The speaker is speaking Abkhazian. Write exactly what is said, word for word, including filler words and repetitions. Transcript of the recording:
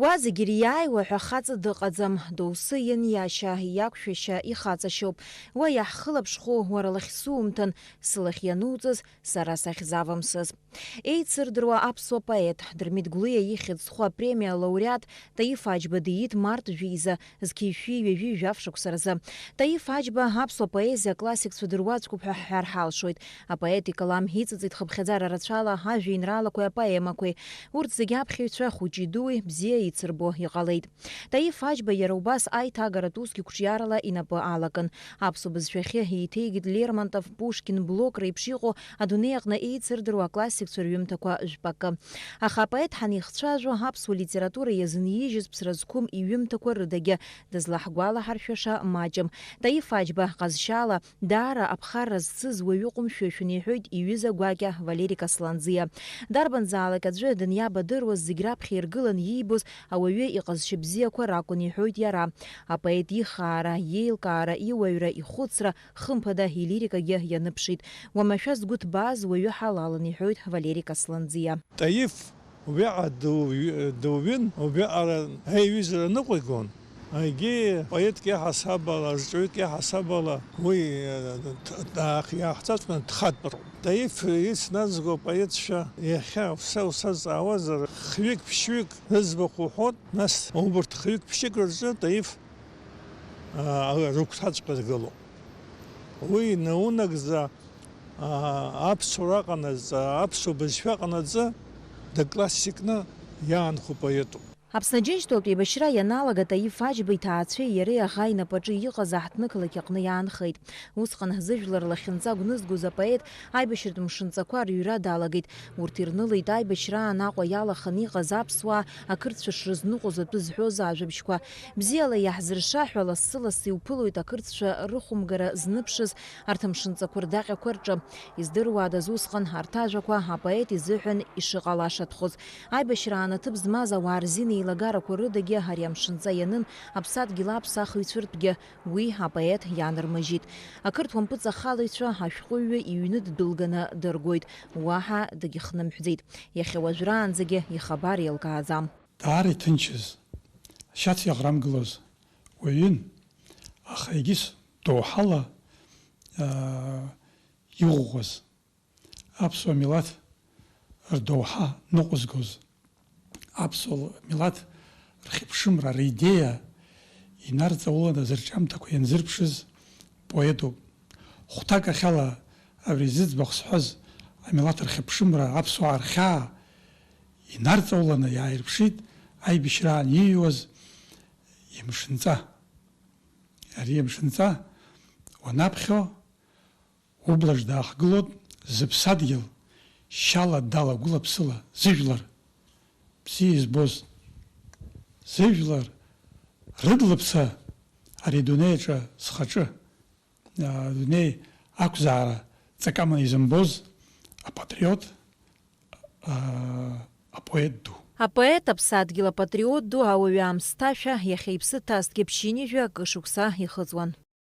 Уа зегь ириааиуа ҳәа хаҵа дыҟаӡам, доусы ианиашьа, иақәшәашьа ихаҵашьоуп. Уа иаҳхылаԥшхәу уара лахь сумҭан, сылахь иануҵаз сара сахьзавымсыз. Еицырдыруа аԥсуа поет, Дырмит Гәлиа ихьӡ зху апремиа алауреат Таиф Аџьба диит март жәеиза, зқьи шәи ҩажәи жәаф шықәса рзы. Таиф Аџьба аԥсуа поезиа аклассикцәа дыруаӡәкуп ҳәа ҳҳәар ҳалшоит. Апоет икалам иҵыҵит хыԥхьаӡара рацәала ажәеинраалақәеи апоемақәеи. Урҭ зегьы аԥхьаҩцәа хәыҷи-дуи, бзиа еицырбо иҟалеит. Таиф Аџьба иара убас аиҭагаратә усгьы қәҿиарала инапы алакын. Аԥсуа бызшәахьы еиҭеигеит Лермонтов, Пушкин, Блок реиԥш иҟоу адунеи аҟны еицырдыруа аклассикцәа рҩымҭақәа жәпакы. Аха апоет ҳанихцәажәо, аԥсуа литература иазынижьыз Ԥсра зқәым иҩымҭақәа рыдагьы дызлаҳгәалаҳаршәаша маҷым. Таиф Аџьба ҟазшьала даара аԥхарра зцыз уаҩы ҟәымшәышәын, иҳәоит иҩыза гәакьа Валери Касланӡиа. Дарбанзаалак аӡәы даниабадыруаз зегь раԥхьа иргылан иибоз ауаҩы иҟазшьа бзиақәа ракәын, иҳәоит иара. Апоет ихаара, иеилкаара, иуаҩра, ихәыцра, хымԥада, илирикагьы ианыԥшит. Уамашәа згәы ҭбааз уаҩы ҳалалын, иҳәоит Валери Касланӡиа. Таиф убриаҟара дыуҩ-, дыуҩын, убриаҟара аиҩызара ныҟәигон. Егьи поетк иаҳасаб ала, рҵаҩык иаҳасаб ала уи, э, д-, д-, иааҳҵаҵәҟьаны дхатәроуп. Таиф ицназго апоетцәа иахьа уса-, усазҵаауазар, хҩык-ԥшьҩык рыӡбахә уҳәоит, нас убарҭ хҩык-ԥшьҩык рҿы Таиф, а, рыгәҭаҵәҟьа дгылоуп. Уи наунагӡа, а, аԥсуара ҟанаҵы, аԥсуа бызшәа ҟанаҵы, дыклассикны иаанхо поетуп. Аԥсны Аџьынџьтәылатә еибашьра ианалага, Таиф Аџьба иҭаацәеи иареи аӷа инапаҿы иҟаз аҳҭнықалақь аҟны иаанхеит. Усҟан зыжәлар лахьынҵа гәнызгоз апоет аибашьратә мшынҵақәа рыҩра далагеит. Урҭ ирнылеит аибашьраан Аҟәа иалаханы иҟаз аԥсуаа, ақырҭцәа шрызныҟәоз атәы зҳәоз ажәабжьқәа. Бзиала иаҳзырша ҳәа, лассы-лассы иуԥылоит ақырҭцәа рыхәымгара зныԥшыз арҭ амшынҵақәа рдаҟьақәа рҿы. Издыруадаз усҟан арҭ ажәақәа апоет изыҳәан ишыҟалашатәхоз. Аибашьраан аҭыԥ змаз ауаа рзин еилагарақәа рыдагьы ари амшынҵа ианын аԥсадгьыл аԥсахыҩцәа ртәгьы, уи апоет ианырмыжьит. Ақырҭуа мпыҵахалаҩцәа ашәҟәыҩҩы иҩны ддәылганы дыргоит, уаҳа дагьыхнымҳәӡеит. Иахьа уажәраанӡагьы ихабар еилкааӡам. Даара иҭынчыз, ашьац иаӷрамгылоз уаҩын, аха егьыс доуҳала, аа, иӷәӷәаз. Аԥсуа милаҭ рдоуҳа ныҟәызгоз, аԥсуа милаҭ рхьыԥшымра, ридеиа инарҵауланы зырҿиамҭақәа ианзырԥшыз поетуп. Хәҭакахьала абри зыӡбахә сҳәаз амилаҭ рхьыԥшымра, аԥсуаа рхьаа инарҵауланы иааирԥшит аибашьраан ииҩуаз имшынҵа. Ари имшынҵа уанаԥхьо, Ублаҿ даахгылоит зыԥсадгьыл шьала дала гәыла-ԥсыла зыжәлар бзиа избоз, зыжәлар рыдлаԥса ари адунеи аҿы зхаҿы, а, адунеи ақәзаара ҵакы аманы изымбоз апатриот, а, апоет ду. Апоет, аԥсадгьыл апатриот ду, ауаҩы аамсҭашәа, иахьа иԥсы ҭазҭгьы ԥшьынҩажәа акы шықәса ихыҵуан.